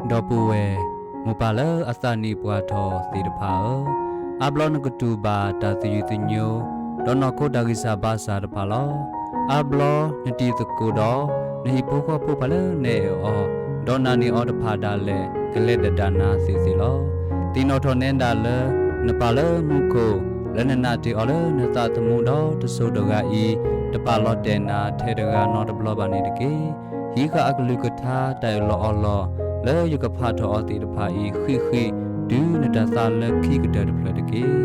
ဒီပုၢ်ဝဲၢ်, မိၢ်ပၢ်လၢအသးနံၣ်ပှၢ်ထီၣ်သ့ၣ်တဖၣ်ဧၢ, အါဘျီနကတူၢ်ဘၣ်တၢ်သယုၢ်သညိ, ဒီးနီၢ်ခိတၢ်ဂံၢ်စၢ်ဘါစၢ်တဖၣ်လီၤ. အါဘျီနတံၤသကိးဒီး နဟံၣ်ဖိဃီဖိပှၤလၢနအဲၣ်အီၤ, ဒီးနာ်န့ၢ်အီၤတဖၣ်ဒၣ်လဲာ် ကလဲၤဒၣ်ဒၣ်နၤသ့ၣ်သ့ၣ်လီၤ. သ့ၣ်နီၣ်ထီၣ်နဲဒၣ်လၢ နပၢ်လၢမူခိၣ် လၢနနာ်တ့ၢ်အီၤလၢနသးသမူဒီးတစိၤတဂၤအံၤ, တပာ်လီၤတဲာ်နၤထဲတဂၤနီတဘျီဘၣ်န့ၣ်တက့ၢ်. ဟံးဃာ်အကလုၢ်ကထါတၢ်အၢၣ်လီၤအီလီၤ လၢယကဖးထီၣ်အီၤသ့ၣ်တဖၣ်အံၤ ဃံးဃံး တုၤနတၢ်သးလၢခံကတၢၢ်တဖျၢၣ်တက့ၢ်.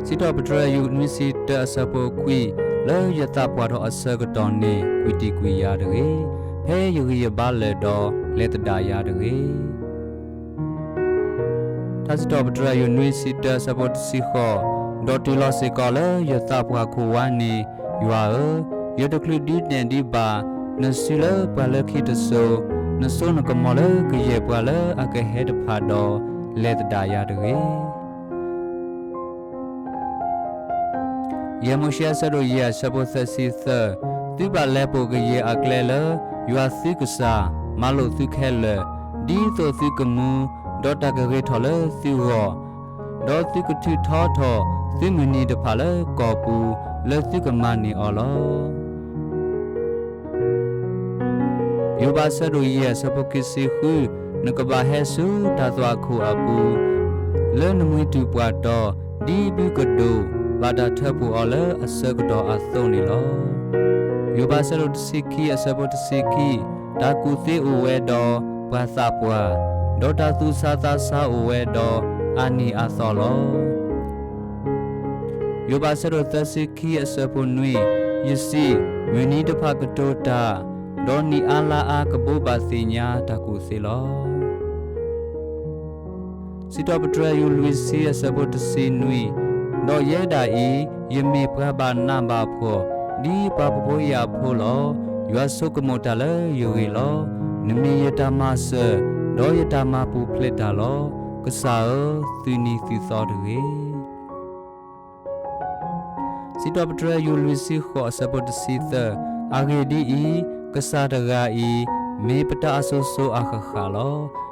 စံးထီၣ်ပတြၢၤယိၤနွံဆံတၢအဆၢဖိခွံ, လၢယသးပှၢ်ထီၣ်အဆၢကတီၢ်န့ၣ် ကွံာ်တံာ်ကွံာ်ယၤတဂ့ၤ, ဖဲယဂံၢ်ယဘါလၢာ်ဒီး လဲၤသဒၣ်ယၤတဂ့ၤ. ထါစံးထီၣ်ပတြၢၤယိၤနွံဆံတၢအဆၢဖိတဆံဃိး, ဒီးတုၤလီၤစ့ၢ်ကီးလၢယသးပှၢ်ခိၣ်ဝါန့ၣ်, ယွၤဧၢ, ယတချုးဒုးနဲၣ်ဒံးဘၣ် နစုလၢပှၤလၢခံတစိၤ, နစိနကမီၤလၢကယဲၢ်ပှၤလၢအကဟဲတဖၣ်ဒီး လဲၤသဒၣ်ယၤတဂ့ၤ. ယဲၢ်မိၤၡ့အဆၢဒိၣ်ယဲၢ်အဆၢဖိသၢဆံသၢ, သုဘၣ်လဲၤပိာ်ကယဲၢ်အကျဲလၢ ယွၤသုကစၢ် မၤလိာ်သုခဲလၢာ်, ဒ်သိးသုကမူ, ဒီးတၢ်ကဂ့ၤထီၣ်လၢသုဂီၢ်, ဒီးသုကထုးထီထီၣ်သုမုၢ်နံၤတဖၣ်လၢကီၢ်ပူၤ လၢသုကမၤန့ၢ်အီၤလီၤ. ယိၤဘးအဆၢဒိၣ်ယဲၢ်အဆၢဖိခံဆံဃု, နကဘၣ်ဟဲဆူတၢ်သွၣ်ခိၣ်အပူၤ, လၢနမှံတူာ်ပှၢ်တီၤ, ဒ်ဘုကဒိၣ်ဘၣ်တၢ်ထၢဖှိၣ်အီၤလၢအဆၢကတီၢ်အသိးန့ၣ်လီၤ. ယိၤဘးအဆၢဒိၣ်တဆံခံအဆၢဖိတဆံခံ, တၢ်ကူၣ်သ့အိၣ်ဝဲဒီးပှၤသးပှၢ်, ဒီးတၢ်သူၣ်ဆးသးဆးအိၣ်ဝဲဒီးအါနံၣ်အါသီလီၤ. ယိၤဘးအဆၢဒိၣ်သၢဆံခံအဆၢဖိနွံ, ယစံး, မုၢ်နံၤတဖၣ်ကတိၤတၢ်, ဒီးနံၣ်အါလါအါကဘိးဘၣ်သ့ၣ်ညါတၢ်ကူၣ်သ့လီၤ. စံးထီၣ်ပတြၢၤယိၤလွံၢ်ဆံအဆၢဖိတဆံနွံ, ဒီးယဲဒၣ်အံၤ, ယမ့ၢ်ပှၤဘၣ်နးဘၣ်ဖှီၣ်, ဒ်ပှၤဖှီၣ်ဖိယာ်ဖိလီၤ. ယွၤဆိကမိၣ်တၢ်လၢယဂ့ၢ်လီၤ. နမ့ၢ်ယတၢ်မၤစၢၤ, ဒီးယတၢ်မၤပူၤဖျဲးတၢ်လီၤ. ကစၢ်ဧၢ, သုးနံၤသုးသီတဂ့ၤ. စံးထီၣ်ပတြၢၤယိၤလွံၢ်ဆံဃိးအဆၢဖိတဆံသၢ, အဂ့ၢ်ဒ်အံၤ, ကစၢ်တဂၤအံၤ, မ့ၢ်ပတၢ်အစိၤစိၤအဃၣ်ဃၣ်လီၤ.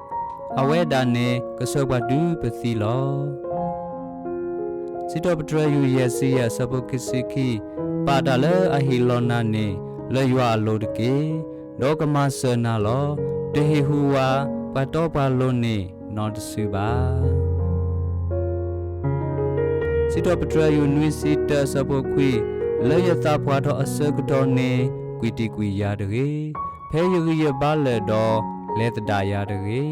အဝဲဒၣ်န့ၣ်ကဆှၢပှၤတုၤပသံလီၤ. စံးထီၣ်ပတြၢၤယိၤယဲၢ်ဆံယဲၢ်အဆၢဖိခံဆံခံ, ပာ်တၢ်လၢအဟ့ၣ်လီၤနၤန့ၣ် လၢယွၤအလိၤတက့ၢ်. ဒီးကမၤစၢၤနၤလီၤ. တဟ့ၣ်ဟူးဝးပှၤတီပှၤလိၤန့ၣ်နီတစုဘၣ်. စံးထီၣ်ပတြၢၤယိၤနွံဆံတၢအဆၢဖိခွံ, လၢယသးပှၢ်ထီၣ်အဆၢကတီၢ်န့ၣ် ကွံာ်တံာ်ကွံာ်ယၤတဂ့ၤ. ဖဲယဂံၢ်ယဘါလၢာ်ဒီး လဲၤသဒၣ်ယၤတဂ့ၤ.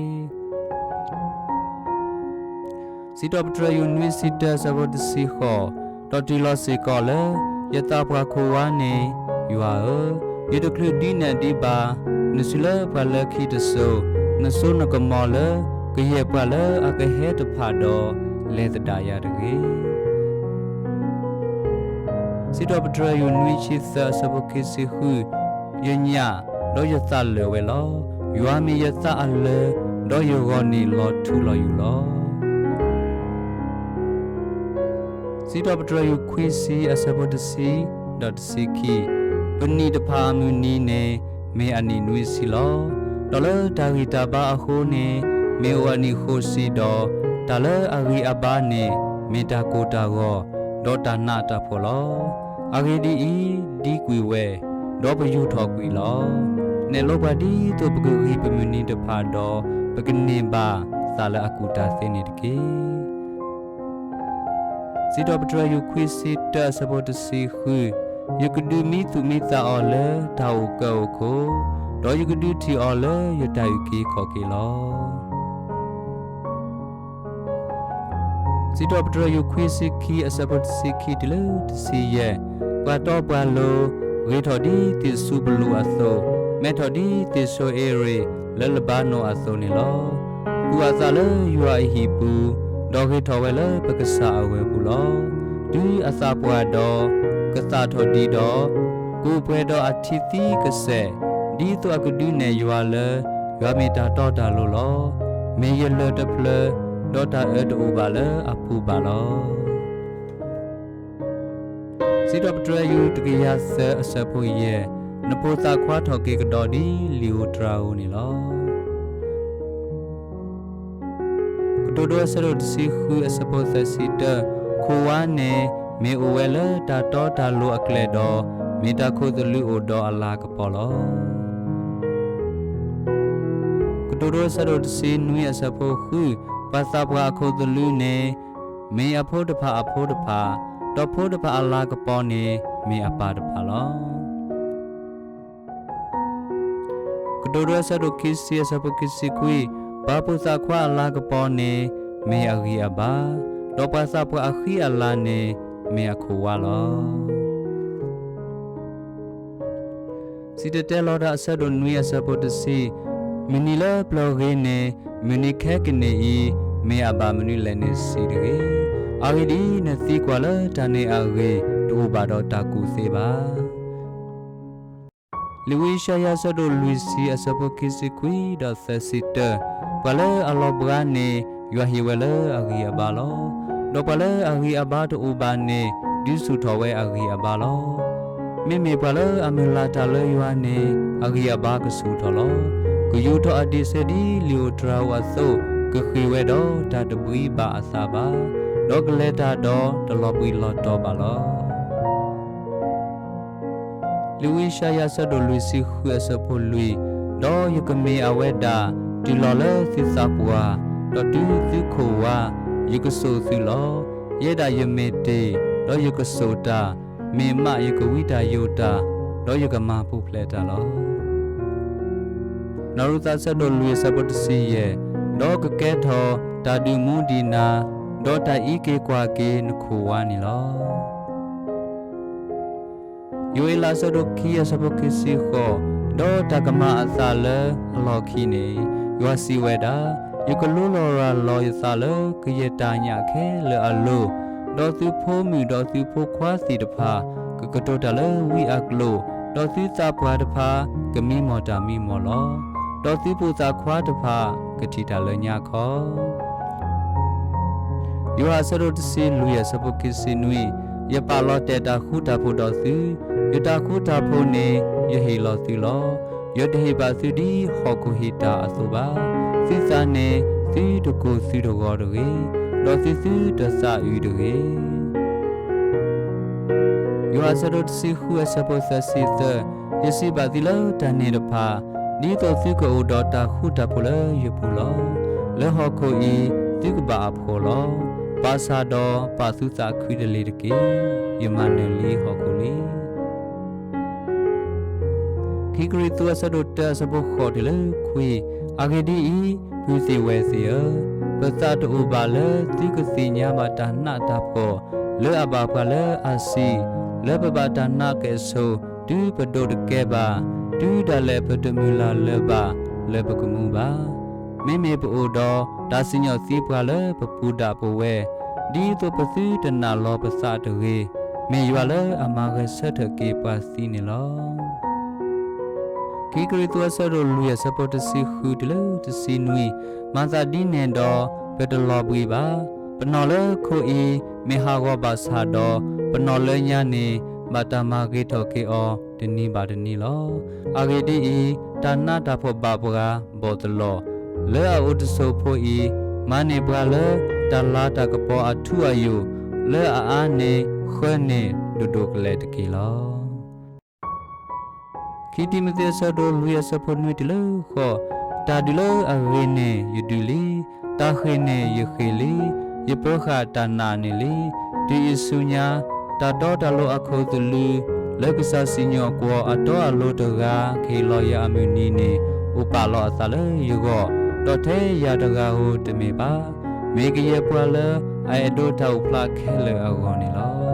စံးထီၣ်ပတြၢၤယိၤနွံဆံတၢအဆၢဖိတဆံဃိး, ဒီးတုၤလီၤစ့ၢ်ကီးလၢယသးပှၢ်ခိၣ်ဝါန့ၣ်, ယွၤဧၢ, ယတချုးဒုးနဲၣ်ဒံးဘၣ် နစုလၢပှၤလၢခံတစိၤ, နစိနကမီၤလၢကယဲၢ်ပှၤလၢအကဟဲတဖၣ်ဒီး လဲၤသဒၣ်ယၤတဂ့ၤ. စံးထီၣ်ပတြၢၤယိၤနွံဆံသၢအဆၢဖိခံဆံဃု, ယညၣ်ဒီးယသးလၢာ်ဝဲလီၤ. ယွၤမ့ၢ်ယသးအလၢာ်, ဒီးယဂီၢ်န့ၣ်လီၤထူလီၤယိာ်လီၤ. စံးထီၣ်ပတြၢၤယိၤခွံဆံအဆၢဖိတဆံဒီးတဆံခံ, ပနံၣ်တဖၣ်အမုၢ်နံၤန့ၣ် မ့ၢ်အနံၣ်နွံဆံလီၤ. ဒီးလၢတၢ်ဂံၢ်တၢ်ဘါအဃိန့ၣ် မ့ၢ်အိၣ်အနံၣ်ဃိးဆံဒီး, တၢ်လၢအဂံၢ်အဘါန့ၣ် မ့ၢ်တၢ်ကိၢ်တၢ်ဂီၤ, ဒီးတၢ်နးတၢ်ဖှီၣ်လီၤ. အဂ့ၢ်ဒ်အံၤ, ဒံကွံာ်ဝဲ, ဒီးပယူာ်ထီၣ်ကွံာ်လီၤ. နဲၣ်လိပှၤဒ်သိးပကဂံၢ်ပမုၢ်နံၤတဖၣ်ဒီး, ပကန့ၢ်ဘၣ်သးလၢအကူၣ်တၢ်သ့န့ၣ်တက့ၢ်. စံးထီၣ်ပတြၢၤယိၤခွံဆံတၢအဆၢဖိတဆံဃု, ယကဒုးမံသူၣ်မံသးအီၤလၢတၢ်အိၣ်ကၢအိၣ်ခိၣ်, ဒီးယကဒုးထံၣ်အီၤလၢယတၢ်အုၣ်က့ၤခီၣ်က့ၤလီၤ. စံးထီၣ်ပတြၢၤယိၤခွံဆံခံအဆၢဖိတဆံခံတုၤလၢတဆံယဲၢ်, ပှၤတီပှၤလိၤ, ဂ့ၤထီၣ်ဒ်သ့ၣ်စူၤပလူးအသိး, မဲထီၣ်ဒ်သ့ၣ်ဆိအ့ရ့းလၢလဘါနိၣ်အသိးန့ၣ်လီၤ. သူၣ်အသးလၢယွၤအဟံၣ်ပူၤ, ဒီးဂ့ၤထီၣ်ဝဲလၢပကစၢ်အဝဲၢ်ပူၤလီၤ. တုၤအသးပှၢ်ဒီးကသးထီၣ်ဒံးဒီး, ကအိၣ်ပှဲၤဒီးအထံသံကစဲး, ဒ်သိးအကဒုးနဲၣ်ယွၤလၢ ယွၤမ့ၢ်တၢ်တီတၢ်လိၤလီၤ. မ့ၢ်ယလၢၢ်တဖျၢၣ်, ဒီးတၢ်အၢတအိၣ်ဘၣ်လၢအပူၤဘၣ်လီၤ. စံးထီၣ်ပတြၢၤယိၤတကယၤသၢအဆၢဖိယဲၢ်, နဖိသၣ်ခွါထီၣ်က့ၤကဒီးဒ်လံာ်ဧိၤတြၤဧိၤန့ၣ်လီၤ. ကတိၤဒိအဆၢဒိၣ်တဆံဃုအဆၢဖိသၢဆံတၢ, ခိၣ်ဝါန့ၣ် မ့ၢ်အိၣ်ဝဲလၢတၢ်တီတၢ်လိၤအကျဲဒီး, မ့ၢ်တၢ်ခိၣ်သလုးအိၣ်ဒီးအလၤကပီၤလီၤ. ကတိၤဒိအဆၢဒိၣ်တဆံနွံအဆၢဖိဃု, ပှၤသးပှၢ်အခိၣ်သလုးန့ၣ် မ့ၢ်အဖိတဖၣ်အဖိတဖၣ်, ဒီးဖိတဖၣ်အလၤကပီၤန့ၣ် မ့ၢ်အပၢ်တဖၣ်လီၤ. ကတိၤဒိအဆၢဒိၣ်ခံဆံအဆၢဖိခံဆံခွံ, ပှၤဖိသၣ်ခွါအလၤကပီၤန့ၣ် မ့ၢ်အဂံၢ်အဘါ, ဒီးပှၤသးပှၢ်အဃံအလၤန့ၣ် မ့ၢ်အခိၣ်ဝါလီၤ. စံၣ်တဲၤတဲလီၤတၢ်အဆၢဒိၣ်နွံအဆၢဖိတဆံ, မုၢ်နံၤလၢပျၢၤဂ့ၤန့ၣ် မုၢ်နံၤခဲကနံၣ်အံၤ မ့ၢ်အဘၣ်မနုၤလဲၣ်န့ၣ်စံးတဂ့ၤ. အဂ့ၢ်ဒ်အံၤ, နသံကွၢ်လၢတၢ်န့ၣ်အဂ့ၢ် တအိၣ်ဘၣ်ဒီးတၢ်ကူၣ်သ့ဘၣ်. လံာ်ဝံယၡါယၤအဆၢဒိၣ်လွံၢ်ဆံအဆၢဖိခံဆံခွံဒီးသၢဆံတၢ, ပှၤလၢအလီၤဘှါန့ၣ် ယွၤဟ့ၣ်ဝဲလၢအဂံၢ်အဘါလီၤ. ဒီးပှၤလၢအဂံၢ်အဘါတအိၣ်ဘၣ်န့ၣ် ဒုးဆူၣ်ထီၣ်ဝဲအဂံၢ်အဘါလီၤ. မ့မ့ၢ်ပှၤလၢအမုၢ်လၢ်တၢ်လၢယွၤန့ၣ် အဂံၢ်အဘါကဆူၣ်ထီၣ်လီၤ. ကယူၤထီၣ်အဒံးဆၢဒ်လံာ်ဧိၤတြၤဧိၤအသိး, ကဃ့ၢ်ဝဲဒီးတၢ်တဘှံးဘၣ်အသးဘၣ်, ဒီးကလဲၤတၢ်ဒီးတလီၤဘှံးလီၤတီၤဘၣ်လီၤ. လံာ်ဝံယၡါယၤအဆၢဒိၣ်လွံၢ်ဆံဃုအဆၢဖိလွံၢ်, ဒီးယကမ့ၢ်အဝဲဒၣ် တုၤလီၤလၢသုသးပှၢ်, ဒီးတုၤသုခိၣ်ဝါ, ယကစိာ်သုလီၤ. ယဲဒၣ်ယမ့ၢ်တ့ၢ်, ဒီးယကစိာ်တၢ်, မ့ၢ်မးယကဝံတၢ်ယိးတၢ်, ဒီးယကမၤပူၤဖျဲးတၢ်လီၤ. နီၢ်ရူၤသးအဆၢဒိၣ်လွံၢ်အဆၢဖိတဆံယဲၢ်, ဒီးကကဲထီၣ်တၢ်ဒုးမူဒံးနၤ, ဒီးတၢ်အံးက့ၤကွၢ်က့ၤနခိၣ်ဝါန့ၣ်လီၤ. ယိၤအ့လးအဆၢဒိၣ်ခံအဆၢဖိခံဆံဃိး, ဒီးတၢ်ကမၤအသးလၢအလီၢ်ခံန့ၣ်, ယွၤစံးဝဲဒၣ်, ယကလိလီၤရၤလီၤယသးလၢကယဲၢ်တၢ်ညၣ်ခဲလၢာ်အလိၤ, ဒီးသုဖိမုၣ်ဒီးသုဖိခွါသ့ၣ်တဖၣ် ကကတိၤတၢ်လၢဝံအကျိာ်, ဒီးသုသးပှၢ်တဖၣ် ကမံမီၢ်တၢ်မံမီၢ်လီၤ. ဒီးသုဖိသၣ်ခွါတဖၣ် ကထံၣ်တၢ်လၢညါခီ ယိၤဟၣ်အဆၢဒိၣ်တဆံလွံၢ်အဆၢဖိခံဆံနွံ, ယပာ်လီၤတဲာ်တၢ်ဃူတၢ်ဖိးဒီးသု, ယတၢ်ဃူတၢ်ဖိးန့ၣ် ယဟ့ၣ်လီၤသုလီၤ. ယတဟ့ၣ်ဘၣ်သုဒ်ဟီၣ်ခိၣ်ဟ့ၣ်တၢ်အသိးဘၣ်. သုသးန့ၣ် သုတကိၢ်သုတဂီၤတဂ့ၤ, ဒီးသုသုတသးအုးတဂ့ၤ. ယိၤဟၣ်အဆၢဒိၣ်တဆံဃုအဆၢဖိသၢဆံသၢ, ယစံးဘၣ်သုလၢတၢ်န့ၣ်တဖၣ်, ဒ်သိးသုကအိၣ်ဒီးတၢ်ဃူတၢ်ဖိးလၢယပူၤလီၤ. လၢဟီၣ်ခိၣ်အံၤ သုကဘၣ်အဖှီၣ်လီၤ. ဘၣ်ဆၣ်ဒီးပာ်သုသးခုတလ့ၤတက့ၢ်. ယမၤနၢၤလံဟီၣ်ခိၣ်လံ. ခံကရံၣ်သူးအဆၢဒိၣ်တၢအဆၢဖိဃိးတုၤလၢခွံ, အဂ့ၢ်ဒ်အံၤ, ပုၢ်သ့ၣ်ဝဲၢ်သ့ၣ်ဧၢ, ပသးတအိၣ်ဘၣ်လၢသုကသ့ၣ်ညါဘၣ်တၢ်နးတၢ်ဖှီၣ် လၢအဘၣ်ပှၤလၢအစံး, လၢပဘၣ်တၢ်နးကဲၣ်ဆိး တုၤပဒိးတကဲဘၣ်, တုၤဒၣ်လဲာ်ပတမုၢ်လၢ်လၢၤဘၣ် လၢပကမူဘၣ်. မ့မ့ၢ်ပအိၣ်ဒီးတၢ်စံၣ်ညီၣ်သံပှၤလၢပပူၤဒၣ်ပဝဲ, ဒ်သိးပသုတနာ်လီၤပသးတဂ့ၤ. မ့ၢ်ယွၤလၢအမၤဂဲၤဆၢထၢၣ်က့ၤပှၤသံန့ၣ်လီၤ. ခံကရံၣ်သူးအဆၢဒိၣ်လွံၢ်အဆၢဖိတဆံဃုတုၤလၢတဆံနွံ, မၤသးဒ်န့ၣ်ဒီး ပတလီၤဘှံးဘၣ်. ပနီၣ်လၢခိအံၤ မ့ၢ်ဟးဂီၤဘၣ်ဆၣ်ဒီး, ပနီၣ်လၢညါန့ၣ် ဘၣ်တၢ်မၤဂ့ၤထီၣ်က့ၤအီၤတနံၤဘၣ်တနံၤလီၤ. အဂ့ၢ်ဒ်အံၤ, တၢ်နးတၢ်ဖှီၣ်ဘၣ်ပှၤဘီၣ်သလီၣ် လၢအအိၣ်တစိၢ်ဖိအံၤ, မၤန့ၢ်ပှၤလၢတၢ်လၤတၢ်ကပီၤအထူအယိာ်, လၢအအါန့ၢ်ဃၢန့ၢ်ဒိၣ်ဒိၣ်ကလဲာ်တက့ၢ်လီၤ. ခံတံၤမသ့းအဆၢဒိၣ်လွံၢ်အဆၢဖိနွံတုၤလၢဃိး, တၢ်ဒုးလၢအဂ့ၤန့ၣ်ယဒုးလံ, တၢ်ဃ့ၢ်န့ၣ်ယဃ့ၢ်လံ, ယပၢၤဃာ်တၢ်နာ်န့ၣ်လံ. တုၤအံၤဆူညါ, တၢ်တီတၢ်လိၤအခီၣ်သလုး လၢကစၢ်စံၣ်ညီၣ်ကွီၢ်အတီအလိၤတဂၤ ကဟ့ၣ်လီၤယၤအမုၢ်နံၤန့ၣ် အိၣ်ပာ်လီၤအသးလၢယဂီၢ်, ဒီးထဲယၤတဂၤဧိၤတမ့ၢ်ဘၣ်, မ့ၢ်ကယဲၢ်ပှၤလၢအအဲၣ်ဒိးတၢ်အိၣ်ဖျါခဲလၢာ်အဂီၢ်န့ၣ်လီၤ.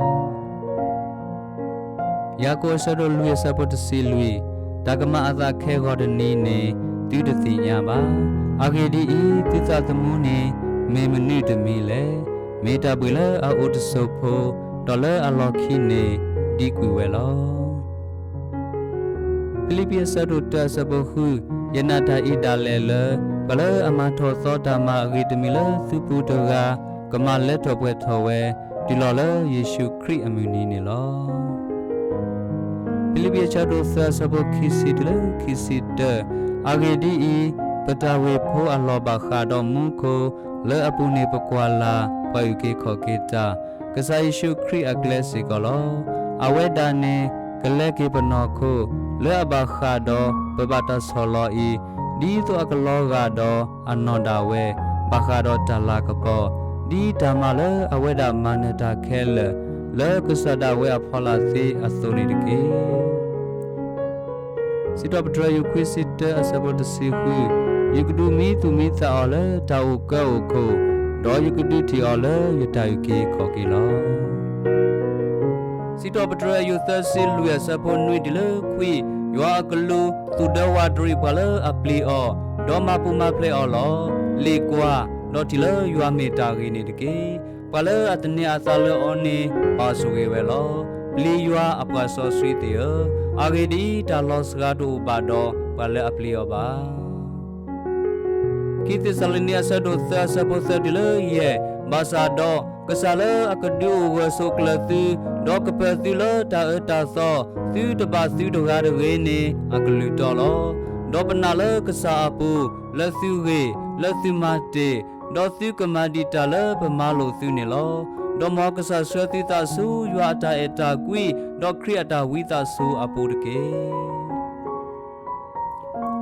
ယၤကိာ်အဆၢဒိၣ်လွံၢ်အဆၢဖိတဆံလွံၢ်, တၢ်ကမၤအသးခဲဂီၤတနံၤန့ၣ် သုတသ့ၣ်ညါဘၣ်. အဂ့ၢ်ဒ်အံၤ, သုသးသမူန့ၣ် မ့ၢ်မနုၤတမံၤလဲၣ်. မ့ၢ်တၢ်ဘှံးလၢအအိၣ်တစိၢ်ဖိ, ဒီးလၢအလီၢ်ခံန့ၣ် ဒံကွံာ်ဝဲလီၤ. ဖံလံးပံးအဆၢဒိၣ်တၢအဆၢဖိဃု, ယနာ်တၢ်အံၤဒၣ်လဲာ်လၢ ပှၤလၢအမၤထီၣ်သီတၢ်မၤအဂ့ၤတမံၤလၢသုပူၤတဂၤ ကမၤလၢထီၣ်ပှဲၤထီၣ်ဝဲ တုၤလီၤလၢယ့ၣ်ၡူးခရံာ်အမုၢ်နံၤန့ၣ်လီၤ. ဖံလံးပံးအဆၢဒိၣ်သၢအဆၢဖိခံဆံတုၤလၢခံဆံတၢ, အဂ့ၢ်ဒ်အံၤ, ပတၢ်ဝ့ၢ်ဖိအလီၢ်ဘၣ်ဃးဒီးမူခိၣ်, လၢအပူၤန့ၣ်ပကွၢ်လၢ် ပှၤအုၣ်က့ၤခီၣ်က့ၤတၢ် ကစၢ်ယ့ၣ်ၡူးခရံာ်အကျဲစ့ၢ်ကီးလီၤ. အဝဲဒၣ်န့ၣ် ကလဲက့ၤပနီၢ်ခိ လၢအဘၣ်ဃးဒီးပဘၣ်တၢ်ဆီၣ်လီၤအံၤ, ဒ်သိးအကလီၤဂာ်ဒီးအနီၢ်ဒၣ်ဝဲ, ဘၣ်ဃးဒီးတၢ်လၤကပီၤ, ဒ်တၢ်မၤလၢအဝဲဒၣ်မၤနၢၤတၢ်ခဲလၢာ် လၢကစၢ်ဒၣ်ဝဲအဖီလာ်သ့အသိးန့ၣ်တက့ၢ်. စံးထီၣ်ပတြၢၤယိၤခွံဆံတၢအဆၢဖိတဆံဃု, ယကဒုးမံသူၣ်မံသးအီၤလၢတၢ်အိၣ်ကၢအိၣ်ခိၣ်, ဒီးယကဒုးထံၣ်အီၤလၢယတၢ်အုၣ်က့ၤခီၣ်က့ၤလီၤ. စံးထီၣ်ပတြၢၤယိၤသၢဆံလွံၢ်အဆၢဖိနွံတုၤလၢခွံ, ယွၤအကလူးသူၣ်ဒၢဝးတရံးပှၤလၢအပျံၤအီၤ, ဒီးမၤပူၤမၤဖျဲးအီၤလီၤ. လ့ၣ်ကွၢ်, ဒီးထံၣ်လၢယွၤမ့ၢ်တၢ်ဂ့ၤန့ၣ်တက့ၢ်. ပှၤလၢအသန့ၤအသးလၢအီၤန့ၣ် ပာ်ဆိၣ်ဂ့ၤဝဲလီၤ. ပျံၤယွၤအပှၤစီဆှံသ့ၣ်ဧၢ, အဂ့ၢ်ဒ်အံၤ, တၢ်လီၤစှၤတအိၣ်ဘၣ်ဒီးပှၤလၢအပျံၤအီၤဘၣ်. ခံသ့းစၤလနံအဆၢဒိၣ်သၢအဆၢဖိသၢတုၤလၢယဲၢ်, ဘၣ်ဆၣ်ဒီးကစၢ်လၢအကဒုးအိၣ်ဂၢၢ်ဆိးကျၢၤသု, ဒီးကပၢၤသုလၢတၢ်အၢတၢ်သီ, သုတဘၣ်သုတဂၤတဂ့ၤန့ၣ် အကလုၢ်တီလီၤ. ဒီးပနာ်လၢကစၢ်အပူၤ, လၢသုဂ့ၢ်, လၢသုမၤတ့ၢ်, ဒီးသုကမၤဒံးတၢ်လၢပမၤလိာ်သုန့ၣ်လီၤ. ဒီးမ်ကစၢ်ဆှၢသုသးဆူယွၤအတၢ်အဲၣ်တၢ်ကွံ, ဒီးခရံာ်အတၢ်ဝံသးစူၤအပူၤတက့ၢ်.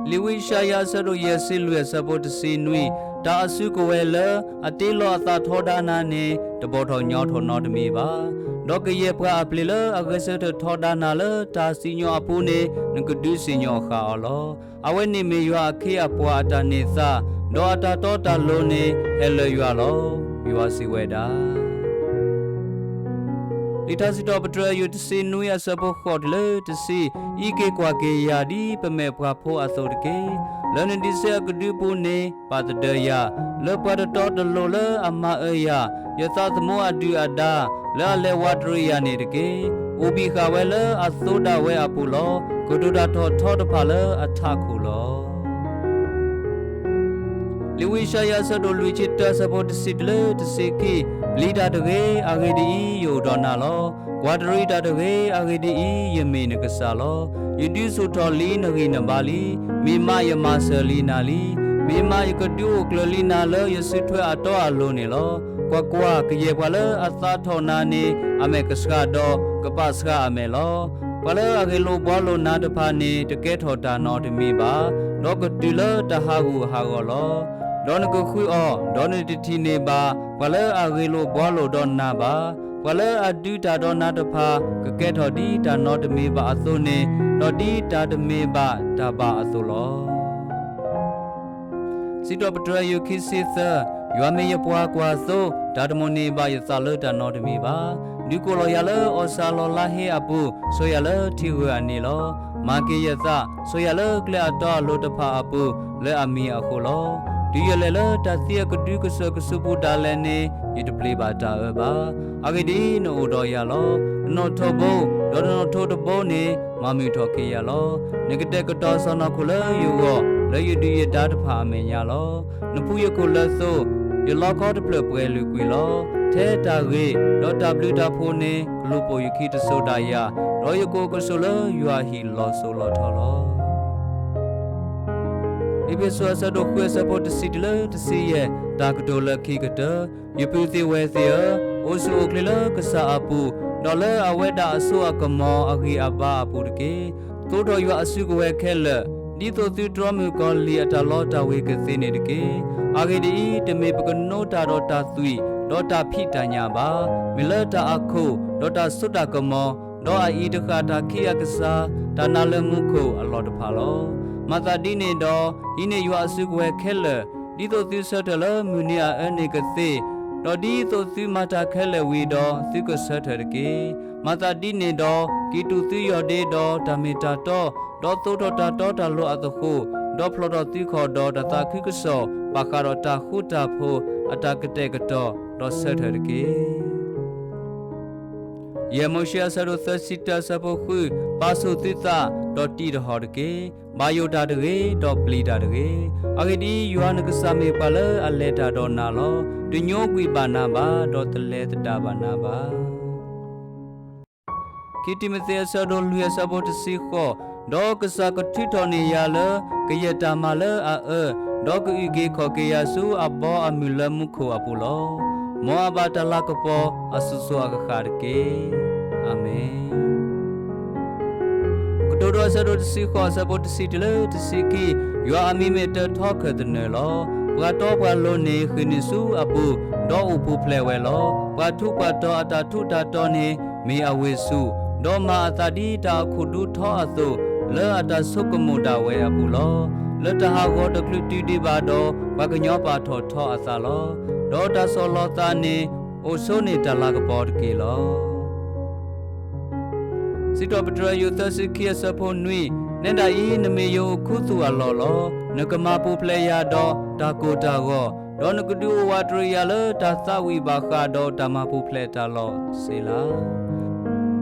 လံာ်ဝံယၡါယၤအဆၢဒိၣ်ယဲၢ်ဆံလွံၢ်အဆၢဖိတဆံနွံ, တၢ်အစုကဝဲၤလၢအတ့လီၤအသးထီဒါနၤန့ၣ် တဘီၣ်ထီၣ်ညီထီၣ်နီတမံၤဘၣ်. ဒီးကယဲၢ်ပှၤအပျ့ၤလၢအဂဲၤဆၢထၢၣ်ထီဒါနၤလၢတၢ်စံၣ်ညီၣ်အပူၤန့ၣ် နကဒုးစံၣ်ညီၣ်ဃာ်အီၤလီၤ. အဝဲန့ၣ်မ့ၢ်ယွၤအခ့အပှၤအတၢ်န့ၢ်သါ, ဒီးအတၢ်တီတၢ်လိၤန့ၣ်ဟဲလၢယွၤလီၤ. ယွၤစံးဝဲဒၣ် လံာ်ထါစံးထီၣ်ပတြၢၤယိၤတဆံနွံအဆၢဖိဃိးတုၤလၢတဆံ, အံးက့ၤကွၢ်က့ၤယၤဒ်ပမဲာ်ပှၤဖိအသိးတက့ၢ်. လၢနဒုးစဲအကဒုအပူၤန့ၣ် ပာ်သဒၢယၤ, လၢပှၤတတီတလိၤလၢအမၤအၢယၤ, ယသးသမူအဒုၣ်အဒါ, လၢအလဲၤဝးတရံးယၤန့ၣ်တက့ၢ်. အိၣ်ဘံၣ်ဃာ်ဝဲလၢအသိဒၣ်ဝဲအပူၤလီၤ. ကတိၤတၢ်ထီၣ်ထီတဖၣ်လၢအထးခိၣ်လီၤ. လံာ်ဝံယၡါယၤအဆၢဒိၣ်လွံၢ်ဆံတၢအဆၢဖိတဆံတုၤလၢတဆံခံ, ပျံၤတၢ်တဂ့ၤ, အဂ့ၢ်ဒ်အံၤ, ယအိၣ်ဒီးနၤလီၤ. ကွၢ်တရံးတၢ်တဂ့ၤ, အဂ့ၢ်ဒ်အံၤ, ယမ့ၢ်နကစၢ်လီၤ. ယဒုးဆူၣ်ထီၣ်လံနဂံၢ်နဘါလံ. မ့ၢ်မးယမၤစၢၤလံနၤလံ. မ့ၢ်မးယကဒုးအိၣ်ကျၢၤလံနၤလၢယစုထွဲအတီအလိၤန့ၣ်လီၤ. ကွၢ်ကွၢ်, ကယဲၢ်ပှၤလၢအသးထီၣ်နၤန့ၣ် အမဲာ်ကဆှးဒီးကပာ်ဆှးအမဲာ်လီၤ. ပှၤလၢအဂ့ၢ်လိာ်ဘှီလိာ်နၤတဖၣ်န့ၣ် တကဲထီၣ်တၢ်နီတမံၤဘၣ်, ဒီးကတုၤလၢတၢ်ဟးဂူာ်ဟးဂီၤလီၤ. ဒီးနကဃုအီၤ, ဒီးနတထံၣ်န့ၢ်ဘၣ်ပှၤလၢအဂ့ၢ်လိာ်ဘှီလိာ်ဒီးနၤဘၣ်. ပှၤလၢအဒုးတၢ်ဒီးနၤတဖၣ် ကကဲထီၣ်ဒ်တၢ်နီတမံၤဘၣ်အသိးန့ၣ်, ဒီးဒ်တၢ်တမ့ၢ်ဘၣ်တၢ်ဘၣ်အသိးလီၤ. စံးထီၣ်ပတြၢၤယိၤခံဆံသၢ, ယွၤမ့ၢ်ယပှၤကွၢ်သိ, တၢ်တမိၣ်န့ၢ်ဘၣ်ယသးလၢတၢ်နီတမံၤဘၣ်. ဒုးကိးလီၤယၤလၢအီၣ်စၢ်လီၤလါဟ့အပူၤ, ဆိၣ်ယၤလၢထံဂၢၢ်အနံၤလီၤ. မၤက့ၤယသး, ဆိၣ်ယၤလၢကျဲအတီအလိၤတဖၣ်အပူၤ, လၢအမံၤအဃိလီၤ. တုၤယလဲၤလၢတၢ်သံအကဒုကစၢၢ်ကဆူးပူၤဒၣ်လဲာ်န့ၣ်, ယတပျံၤဘၣ်တၢ်အၢဘၣ်. အဂ့ၢ်ဒ်အံၤ, နအိၣ်ဒီးယၤလီၤ. နနီၣ်ထိးဘိ, ဒီးနနီၣ်ထိးတဘိန့ၣ်, မၤမုာ်ထီၣ်က့ၤယၤလီၤ. နကတဲာ်ကတီၤစီၢ်နီၤခိၣ်လၢယဂီၢ်, လၢယဒုၣ်ယဒါတဖၣ်အမဲာ်ညါလီၤ. နဖှူယခိၣ်လၢသိ, ယလီခီတဖျၢၣ်ပှဲၤလုာ်ကွံာ်လီၤ. ထဲတၢ်ဂ့ၤ, ဒီးတၢ်ဘျုးတၢ်ဖှိၣ်န့ၣ်, ကလူၤပိာ်ယခံတစိၤဒၣ်ယၤ, ဒီးယကအိၣ်ကဆိးလၢယွၤအဟံၣ်လီၤစိၤလီၤထီလီၤ. အ့းဖ့းစူးအဆၢဒိၣ်ဃုအဆၢဖိတဆံတုၤလၢတဆံယဲၢ်, တၢ်ကတိၤလၢခံကတၢၢ်. ယပုၢ်သ့ၣ်ဝဲၢ်သ့ၣ်ဧၢ, အိၣ်ဆူၣ်အိၣ်ချ့လၢကစၢ်အပူၤ, ဒီးလၢအဝဲဒၣ်အစိအကမီၤအဂံၢ်အဘါအပူၤတက့ၢ်. သိးထီၣ်ယွၤအစုကဝဲၤခဲလၢာ်, ဒ်သိးသုတြီမုၢ်ကီၤလံၢ်အတၢ်လီတၢ်ဝ့ၤကသ့န့ၣ်တက့ၢ်. အဂ့ၢ်ဒ်အံၤ, တမ့ၢ်ပကနိတၢ်ဒီးတၢ်သွံၣ်, ဒီးတၢ်ဖံးတၢ်ညၣ်ဘၣ်. မ့ၢ်လၢတၢ်အခိၣ်, ဒီးတၢ်စိတၢ်ကမီၤ, ဒီးအအံၤတဃၣ်တၢ်ခံးအကစၢ်, တၢ်နးလၢမူခိၣ်အလီၢ်တဖၣ်လီၤ. မၤသးဒ်န့ၣ်ဒီး, ဟံးန့ၢ်ယွၤအစုကဝဲၤခဲလၢာ်, ဒ်သိးသုဆၢထၢၣ်လၢမုၢ်နံၤအအၢန့ၣ်ကသ့, ဒီးဒ်သိးသုမၤတၢ်ခဲလၢာ်ဝံၤဒီး, သုကဆၢထၢၣ်တက့ၢ်. မၤသးဒ်န့ၣ်ဒီး, ကံၢ်တူာ်သုယီၢ်ဒ့ဒီးတၢ်မ့ၢ်တၢ်တီ, ဒီးသိးထီၣ်တၢ်တီတၢ်လိၤအသဃိ, ဒီးဖျီၣ်ထီၣ်သုခီၣ်ဒီးတၢ်သးခုကစီၣ်, ဘၣ်ဃးဒီးတၢ်ဃူတၢ်ဖိးအတၢ်ကတဲာ်ကတီၤ, ဒီးဆၢထၢၣ်တက့ၢ်. ယဲၢ်မိၤၡ့အဆၢဒိၣ်သၢဆံတၢအဆၢဖိဃု, ပာ်ဆူၣ်သုသး, ဒီးတံးတဟီၣ်တက့ၢ်. ဘၣ်ယိၣ်တၢ်တဂ့ၤ, ဒီးပျံၤတၢ်တဂ့ၤ. အဂ့ၢ်ဒ်အံၤ, ယွၤနကစၢ်မ့ၢ်ပှၤလၢအလဲၤတၢ်ဒီးနၤလီၤ. တညိကွံာ်ဘၣ်နၤဘၣ်, ဒီးတလဲၤသဒၣ်ဘၣ်နၤဘၣ်. ခံတံၤမသ့းအဆၢဒိၣ်လွံၢ်အဆၢဖိတဆံဃိး, ဒီးကစၢ်ကထုးထီၣ်န့ၢ်ယၤလၢကယဲၢ်တၢ်မၤလၢအအၢ, ဒီးကအုၣ်က့ၤခီၣ်က့ၤယၤဆူအဘီအမုၢ်လၢမူခိၣ်အပူၤလီၤ. မ်အဘၣ်တၢ်လၤကပီၤအစိၤစိၤအဃၣ်ဃၣ်တက့ၢ်. အၤမ့ၣ်. ကတိၤဒိအဆၢဒိၣ်တဆံဃိးအဆၢဖိတဆံတုၤလၢတဆံခံ, ယွၤအမံၤမ့ၢ်တၢ်ထီခၢၣ်သနၢၣ်လီၤ. ပှၤတီပှၤလိၤန့ၣ်ဃ့ၢ်နုာ်ဆူအပူၤ, ဒီးအိၣ်ပူၤဖျဲးဝဲလီၤ. ပှၤထူးပှၤတီၤအတၢ်ထူးတၢ်တီၤန့ၣ် မ့ၢ်အဝ့ၢ်ဆူၣ်, ဒီးမၤအသးဒ်တၢ်အခိၣ်ဒူထီအသိး, လၢအတၢ်ဆိကမိၣ်ဒၣ်ဝဲအပူၤလီၤ. လၢတၢ်ဟးဂီၤတချုးတုၤဒံးဘၣ်ဒီး, ပှၤကညီပာ်ထီၣ်ထီအသးလီၤ. ဒီးတၢ်ဆီၣ်လီၤသးန့ၣ် အိၣ်ဆိန့ၢ်တၢ်လၤကပီၤတက့ၢ်လီၤ. စံးထီၣ်ပတြၢၤယိၤသၢဆံခံအဆၢဖိနွံ, နဲဒၣ်အံၤ နမ့ၢ်ယအိၣ်ခူသူၣ်အလီၢ်လီၤ. နကမၤပူၤဖျဲးယၤဒီးတၢ်ကိၢ်တၢ်ဂီၤ, ဒီးနကဒုးအိၣ်ဝးတရံးယၤလၢတၢ်သးဝံၣ်ဘၣ်ဃးဒီးတၢ်မၤပူၤဖျဲးတၢ်လီၢ်စ့လး.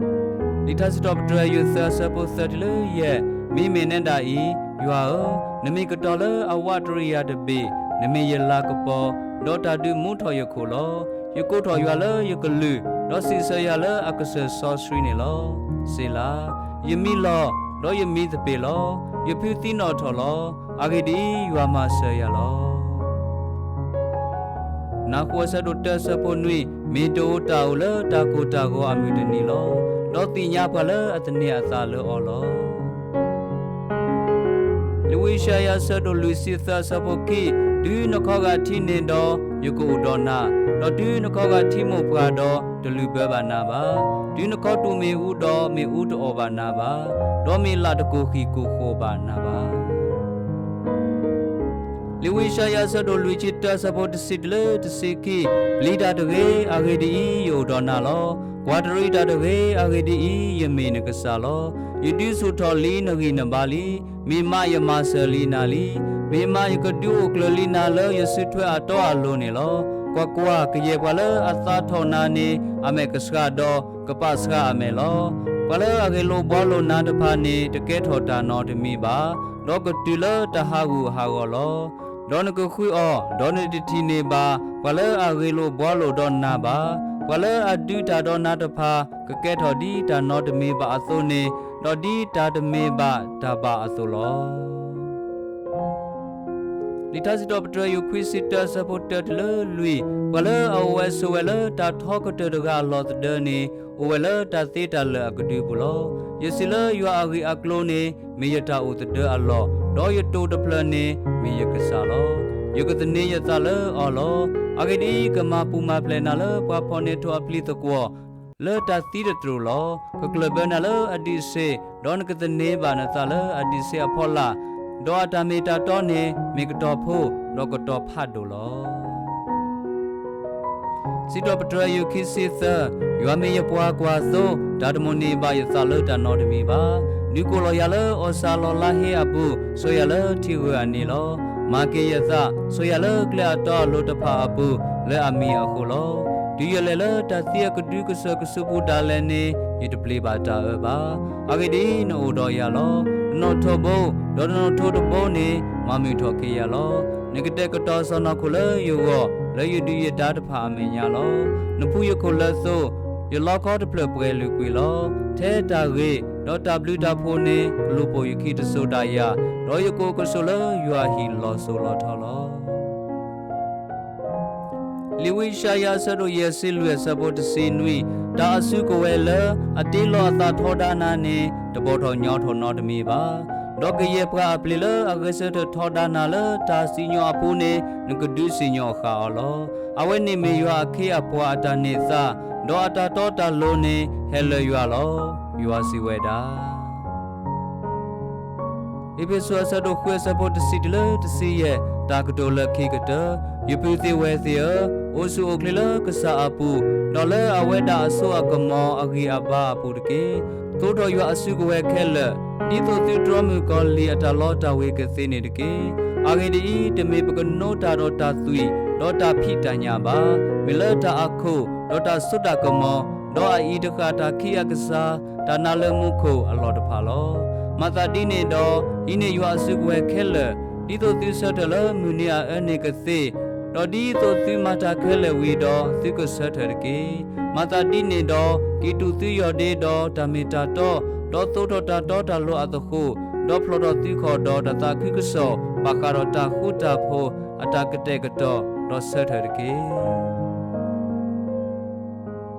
လံာ်ထါစံးထီၣ်ပတြၢၤယိၤသၢအဆၢဖိသၢတုၤလၢယဲၢ်, မ့မ့ၢ်နဲဒၣ်အံၤ, ယွၤဧၢ, နမ့ၢ်ကတီၤလၢအဝးတရံးယၤတဘ့ၣ်, နမ့ၢ်ယလၤကပီၤ, ဒီးတၢ်ဒုးမူထီၣ်ယခိၣ်လီၤ. ယကိးထီၣ်ယွၤလၢယကလုၢ်, ဒီးစံးဆၢယၤလၢအကစၢၢ်စီဆှံန့ၣ်လီၤ. စ့လး. ယမံလီၤ, ဒီးယမံသပ့ၤလီၤ. ယဖုသံနီၣ်ထီၣ်လီၤ. အဂ့ၢ်ဒ်အံၤ, ယွၤမၤစၢၤယၤလီၤ. နၢ်ဃိအဆၢဒိၣ်တၢအဆၢဖိနွံ, မ့ၢ်တအိၣ်တၢ်အိၣ်လၢတၢ်ကိၢ်တၢ်ဂီၤအမုၢ်တနံၤလီၤ. ဒီးသ့ၣ်ညါပှၤလၢအသန့ၤအသးလၢအီၤလီၤ. လံာ်ဝံယၡါယၤအဆၢဒိၣ်လွံၢ်ဆံသၢအဆၢဖိခံ, တုၤနခီဂာ်ထံန့ၣ်ဒီး, ယကအိၣ်ဒီးနၤ, ဒီးတုၤနခီဂာ်ထံမိၢ်ပှၢ်ဒီး, တလုၢ်ဘၢဘၣ်နၤဘၣ်. တုၤနခီတူာ်မ့ၣ်အူဒီး, မ့ၣ်အူတအီၣ်ဘၣ်နၤဘၣ်, ဒီးမ့ၢ်လၢ်တကိၢ်ဃံၢ်ကိၢ်ဃိးဘၣ်နၤဘၣ်. လံာ်ဝံယၡါယၤအဆၢဒိၣ်လွံၢ်ဆံတၢအဆၢဖိတဆံတုၤလၢတဆံခံ, ပျံၤတၢ်တဂ့ၤ, အဂ့ၢ်ဒ်အံၤ, ယအိၣ်ဒီးနၤလီၤ. ကွၢ်တရံးတၢ်တဂ့ၤ, အဂ့ၢ်ဒ်အံၤ, ယမ့ၢ်နကစၢ်လီၤ. ယဒုးဆူၣ်ထီၣ်လံနဂံၢ်နဘါလံ. မ့ၢ်မးယမၤစၢၤလံနၤလံ. မ့ၢ်မးယကဒုးအိၣ်ကျၢၤလံနၤလၢယစုထွဲအတီအလိၤန့ၣ်လီၤ. ကွၢ်ကွၢ်, ကယဲၢ်ပှၤလၢအသးထီၣ်နၤန့ၣ်, အမဲာ်ကဆှးဒီးကပာ်ဆှးအမဲာ်လီၤ. ပှၤလၢအဂ့ၢ်လိာ်ဘှီလိာ်နၤတဖၣ်န့ၣ် တကဲထီၣ်တၢ်နီတမံၤဘၣ်, ဒီးကတုၤလၢတၢ်ဟးဂူာ်ဟးဂီၤလီၤ. ဒီးနကဃုအီၤ, ဒီးနတထံၣ်န့ၢ်ဘၣ် ပှၤလၢအဂ့ၢ်လိာ်ဘှီလိာ်ဒီးနၤဘၣ်. ပှၤလၢအဒုးတၢ်ဒီးနၤတဖၣ် ကကဲထီၣ်ဒ်တၢ်နီတမံၤဘၣ်အသိးန့ၣ်, ဒီးဒ်တၢ်တမ့ၢ်ဘၣ်တၢ်ဘၣ်အသိးလီၤ. လံာ်ထါစံးထီၣ်ပတြၢၤယိၤခွံဆံတၢအဆၢဖိတၢတုၤလၢလွံၢ်, ပှၤလၢအအိၣ်ဝဲဆိးဝဲလၢတၢ်ထီကတၢၢ်တဂၤအလီၢ်သဒၢန့ၣ်, အိၣ်ဝဲလၢတၢ်သ့တၢ်လၢာ်အကဒုပူၤလီၤ. ယစံးလၢယွၤအဂ့ၢ်အကျိၤန့ၣ်, မ့ၢ်ယတၢ်အိၣ်သဒၢအလီၢ်, ဒီးယတိာ်တဖျၢၣ်န့ၣ် မ့ၢ်ယကစၢ်လီၤ. ယကသန့ၤယသးလၢအီၤလီၤ. အဂ့ၢ်ဒ်အံၤ, ကမၤပူၤမၤဖျဲးနၤလၢပှၤဖီၣ်န့ၢ်ထိးအပျံၤသကွီၤ လၢတၢ်သံတတြိာ်လီၤ. ကကျၢၢ်ဘၢနၤလၢအဒုးစ့, ဒီးနကသန့ၤဘၣ်နသးလၢအဒုးစ့အဖီလာ်, ဒီးအတၢ်မ့ၢ်တၢ်တီန့ၣ် မ့ၢ်ကတီၤဖိ, ဒီးကတီၤဖးဒိၣ်လီၤ. စံးထီၣ်ပတြၢၤယိၤခံဆံသၢ, ယွၤမ့ၢ်ယပှၤကွၢ်သိ, တၢ်တမိၣ်န့ၢ်ဘၣ်ယသးလၢတၢ်နီတမံၤဘၣ်. ဒုးကိးလီၤယၤလၢအီၣ်စၢ်လီၤလါဟ့အပူၤ, ဆိၣ်ယၤလၢထံဂၢၢ်အန့ၣ်လီၤ. မၤက့ၤယသး, ဆိၣ်ယၤလၢကျဲအတီအလိၤတဖၣ်အပူၤ, လၢအမံၤအဃိလီၤ. တုၤယလဲၤလၢတၢ်သံအကဒုကစၢၢ်ကဆူးပူၤဒၣ်လဲာ်န့ၣ်, ယတပျံၤဘၣ်တၢ်အၢဘၣ်. အဂ့ၢ်ဒ်အံၤ, နအိၣ်ဒီးယၤလီၤ. နနီၣ်ထိးဘိ, ဒီးနနီၣ်ထိးတဘိန့ၣ်, မၤမုာ်ထီၣ်က့ၤယၤလီၤ. နကတဲာ်ကတီၤစီၢ်နီၤခိၣ်လၢယဂီၢ်, လၢယဒုးယဒါတဖၣ်အမဲာ်ညါလီၤ. နဖှူယခိၣ်လၢသိ, ယလီခီတဖျၢၣ်ပှဲၤလုာ်ကွံာ်လီၤ. ထဲတၢ်ဂ့ၤ, ဒီးတၢ်ဘျုးတၢ်ဖှိၣ်န့ၣ် ကလူၤပိာ်ယခံတစိၤဒၣ်ယၤ, ဒီးယကအိၣ်ကဆိးလၢယွၤအဟံၣ်လီၤစိၤလီၤထီလီၤ. လံာ်ဝံယၡါယၤအဆၢဒိၣ်ယဲၢ်ဆံလွံၢ်အဆၢဖိတဆံနွံ, တၢ်အစုကဝဲၤလၢအတ့လီၤအသးထီဒါနၤန့ၣ်, တဘီထီၣ်ညီထီၣ်နီတမံၤဘၣ်. ဒီးကယဲၢ်ပှၤအပျ့ၤလၢအဂဲၤဆၢထၢၣ်ထီဒါနၤလၢတၢ်စံၣ်ညီၣ်အပူၤန့ၣ်, နကဒုးစံၣ်ညီၣ်ဃာ်အီၤလီၤ. အဝဲန့ၣ်မ့ၢ်ယွၤအခ့အပှၤအတၢ်န့ၢ်သါ, ဒီးအတၢ်တီတၢ်လိၤန့ၣ်ဟဲလၢယွၤလီၤ. ယွၤစံးဝဲဒၣ် အ့းဖ့းစူးအဆၢဒိၣ်ဃုအဆၢဖိတဆံတုၤလၢတဆံယဲၢ်, တၢ်ကတိၤလၢခံကတၢၢ်. ယပုၢ်သ့ၣ်ဝဲၢ်သ့ၣ်ဧၢ, အိၣ်ဆူၣ်အိၣ်ချ့လၢကစၢ်အပူၤ, ဒီးလၢအဝဲဒၣ်အစိအကမီၤအဂံၢ်အဘါအပူၤတက့ၢ်. သိးထီၣ်ယွၤအစုကဝဲၤခဲလၢာ်, ဒ်သိးသုတြီမုၢ်ကီၤလံၢ်အတၢ်လီတၢ်ဝ့ၤကသ့န့ၣ်တက့ၢ်. အဂ့ၢ်ဒ်အံၤ, တမ့ၢ်ပကနိတၢ်ဒီးတၢ်သွံၣ်, ဒီးတၢ်ဖံးတၢ်ညၣ်ဘၣ်. မ့ၢ်လၢတၢ်အခိၣ်, ဒီးတၢ်စိတၢ်ကမီၤ, ဒီးအအံၤတဃၣ်တၢ်ခံးအကစၢ်, တၢ်နးလၢမူခိၣ်အလီၢ်တဖၣ်လီၤ. မၤသးဒ်န့ၣ်ဒီး, ဒ်န့ၣ်ယွၤအစုကဝဲၤခဲလၢာ်, ဒ်သိးသုဆၢထၢၣ်လၢမုၢ်နံၤအအၢန့ၣ်ကသ့, ဒီးဒ်သိးသုမၤတၢ်ခဲလၢာ်ဝံၤဒီး, သုကဆၢထၢၣ်တက့ၢ်. မၤသးဒ်န့ၣ်ဒီး, ကံၢ်တူာ်သုယီၢ်ဒ့ဒီးတၢ်မ့ၢ်တၢ်တီ, ဒီးသိးထီၣ်တၢ်တီတၢ်လိၤအသဃိး, ဒီးဖျိးထီၣ်သုခီၣ်ဒီးတၢ်သးခုကစီၣ် ဘၣ်ဃးဒီးတၢ်ဃူတၢ်ဖိး အတၢ်ကတဲာ်ကတီၤ ဒီးဆၢထၢၣ်တက့ၢ်.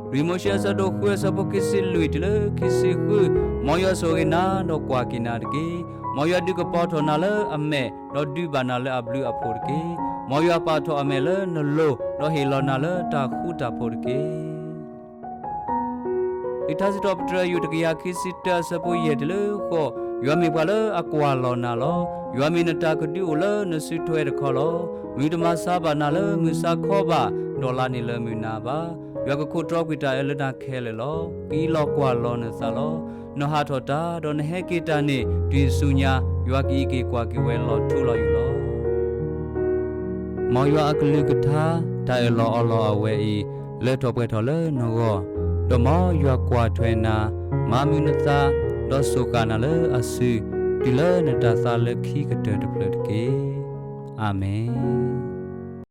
လွံၢ်မိၤၡ့အဆၢဒိၣ်ဃုအဆၢဖိခံဆံလွံၢ်တုၤလၢခံဆံဃု, မ်ယွၤဆိၣ်ဂ့ၤနၤ ဒီးကွၢ်က့ၤနၤတက့ၢ်. မ်ယွၤဒုးကပီၤထီၣ်နၤလၢအမဲာ်, ဒီးဒုးဘၣ်နၤလၢအဘျုးအဖှိၣ်တက့ၢ်. မ်ယွၤပာ်ထီၣ်အမဲာ်လၢနလိၤ, ဒီးဟ့ၣ်လီၤနၤလၢတၢ်ဃူတၢ်ဖိးတက့ၢ်. လံာ်ထါစံးထီၣ်ပတြၢၤ ယူၢ်တကယၤခံဆံတၢ အဆၢဖိယဲၢ်တုၤလၢဃိး, ယွၤမ့ၢ်ပှၤလၢအကွၢ်လီၤနၤလီၤ. ယွၤမ့ၢ်နတၢ်ကဒုအိၣ်လၢနစုထွဲတခီလီၤ. မုၢ်တမၤဆါဘၣ်နၤလၢမုၢ်ဆါခီဘၣ်, ဒီးလါန့ၣ်လၢမုၢ်နၤဘၣ်. ယွၤကခိးတြီကွံာ်တၢ်အၢလၢနၤခဲလၢာ်လီၤ. ကအံးလီၤကွၢ်လီၤနသးလီၤ. နဟးထီၣ်တၢ်, ဒီးနဟဲက့ၤတၢ်န့ၣ် တုၤအစုညါ ယွၤကအံးက့ၤကွၢ်က့ၤဝဲလီၤထူလီၤယိာ်လီၤ. မ်ယွၤအကလုၢ်ကထါ တၢ်အၢၣ်လီၤအီလီၤအဝဲအံၤ လၢထီၣ်ပှဲၤထီၣ်လၢနဂီၢ်, ဒီးမ်ယွၤကွၢ်ထွဲနၤ, မၤမုာ်နသး, ဒီးစူးဃာ်နၤလၢအစု, တုၤလၢနတၢ်သးလၢခံကတၢၢ်တဖျၢၣ်တက့ၢ်. အၤမ့ၣ်.